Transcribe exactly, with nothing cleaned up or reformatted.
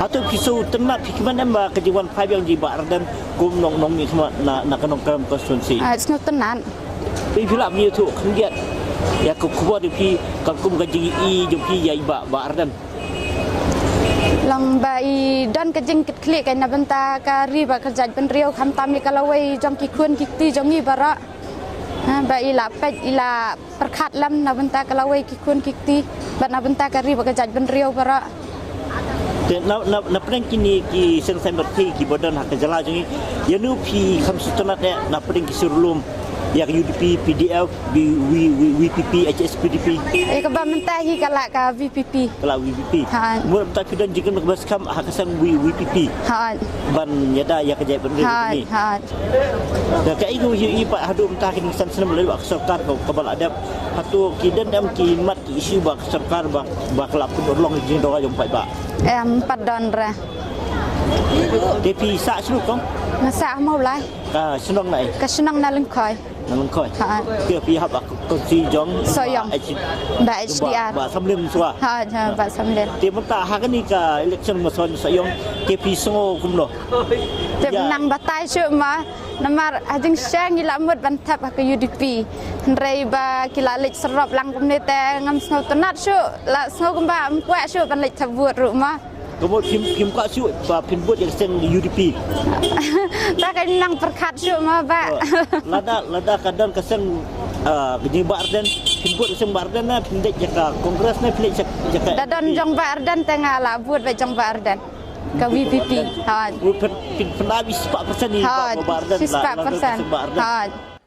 Te phi sngewtynnat, phi kmen em ba ka jingwan phai biang jong i Bah Ardent kum nong, nongmihkhmat na, na ka Nongkrem constituency? Ah, sngewtynnat. Phi, phi lah ban ïathuh khyndiat ïa ka khubor jong phi, ka kum ka jingïohi jong phi ïa i Bah, Bah Ardent? Long ba i don ka jingkitkhlieh ka na bynta ka ri bad ka jaitbynriew, khamtam ïa ka lawei jong ki khun ki kti jong ngi baroh. Ha, ba i la peit, i la pyrkhat lem na bynta ka lawei ki khun ki kti bad na bynta ka ri bad ka jaitbynriew baroh. Te na, na, na pdeng kine ki seng saiñ bad ki, ki ba don ha ka jylla jong ngi, ïa no phi kham sngewtynnat eh na pdeng ki surlum, ïa ka U D P, P D F, V-, V-, V-, V P P, H S P D P? Ïa kaba mynta hi ka lah ka V P P. Ka lah V P P. Ha. Mut mynta phi don jingkyrmen kaba skhem ha ka seng V-, V P P? Ha. Ban ïada ïa ka jaitbynriew jong ngi? Ha. Te kaei kaba phi ïohi pat haduh mynta kine ki san snem lei ba ka sorkar ka, kaba la dep, hato ki don em ki mat ki issue ba ka sorkar ba, ba ka la pynurlong jingdawa jong paidbah? Em, pat don re. Te phi sah shuh kong? Nga sah ha Mawlai. Ka shnong na ei? Ka shnong na Lyngkhoi. Na Lyngkhoi. Ha. Te phi hap ha ka constituency jong? Sohiong. Bah H D R. Bah, Bah Samlin shuwa. Ha, ha, Bah Samlin. Te mynta ha kane ka election mynta Sohiong, te phi sngew kumno? Te ïa, nang batai shuh ma, namar ha jingshisha ngi la mut ban thep ha ka U D P. Hynrei ba ki la leit sarop lang kumne te ngam sngewtynnat shuh, la sngew kumba ym kwah shuh ban leit thep vote ruh ma. Ka mut phim, phim kwah shuh ba phin vote ïa ka seng U D P? Ta ka nang pyrkhat shuh ma Bah. Oh, lada, lada ka don ka seng, ah, ka jong Bah Ardent, phin vote ka seng Bah Ardent ne phin leit ïa ka Congress ne phin leit ïa ka, ïa ka, da don U D P? Jong Bah Ardent te nga la vote beit jong Bah Ardent. Ka V P P. Ha. Phin, phin, phin ap shispah percent ïa Bah, Bah Ardent, la, la don ka seng Bah Ardent. Ha.